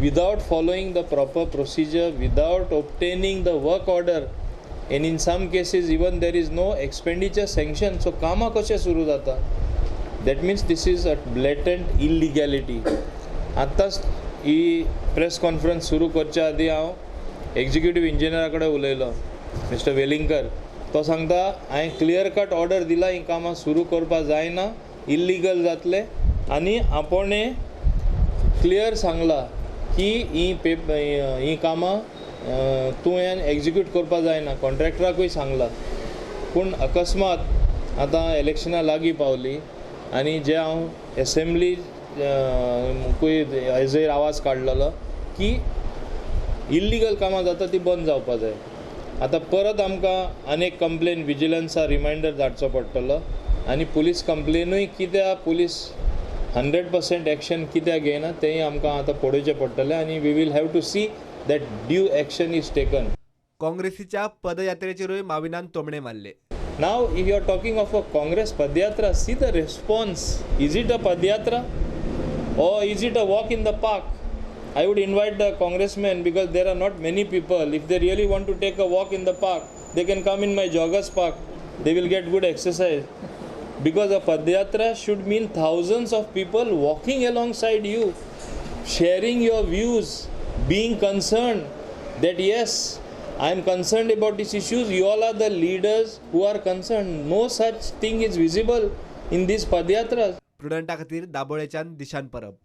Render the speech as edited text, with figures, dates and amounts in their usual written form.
Without following the proper procedure, without obtaining the work order, and in some cases even there is no expenditure sanction, so कामां कशें सुरू जाता? That means this is a blatant illegality. आत्ताच ही press conference सुरू करच्या आदी हांव executive इंजिनियरा कडेन उलयलो, मिस्टर वेलिंगकर. तो सांगता, हांवें क्लियर कट ऑर्डर दिला, हीं कामां सुरू करपा जायना, इल्लिगल जातलें. आनी आपोणे क्लियर सांगला की ही पेप ही कामां तुवें एक्जिक्यूट करपा जायना, कॉन्ट्रॅक्टराकूय सांगला. पूण अकस्मात आतां इलेक्शनां लागीं पावली आनी जे हांव एसेंब्ली कूय हेजेर आवाज काडलेलो की इल्लिगल कामां जाता ती बंद जावपा जाय. आतां परत आमकां आनीक कंप्लेन विजिलन्सा रिमायंडर धाडचो पडटलो आनी पुलीस कंप्लेनूय कित्याक पुलीस 100% एक्शन कित्याक घेयना तेंय आमकां आतां पळोवचें पडटलें आनी we will have to see that due action is taken. काँग्रेसीच्या पदयात्रेचेरूय माविनान तोमणे मारले. Now, if you are talking of a Congress Padyatra, see the response. Is it a Padyatra or is it a walk in the park? I would invite the congressmen, because there are not many people. If they really want to take a walk in the park, they can come in my joggers park. They will get good exercise. Because a Padyatra should mean thousands of people walking alongside you, sharing your views, being concerned that yes, I am concerned about these issues. You all are the leaders who are concerned. No such thing is visible in these padyatras. प्रुडंटा खातीर दाबोळेच्यान दिशान परब.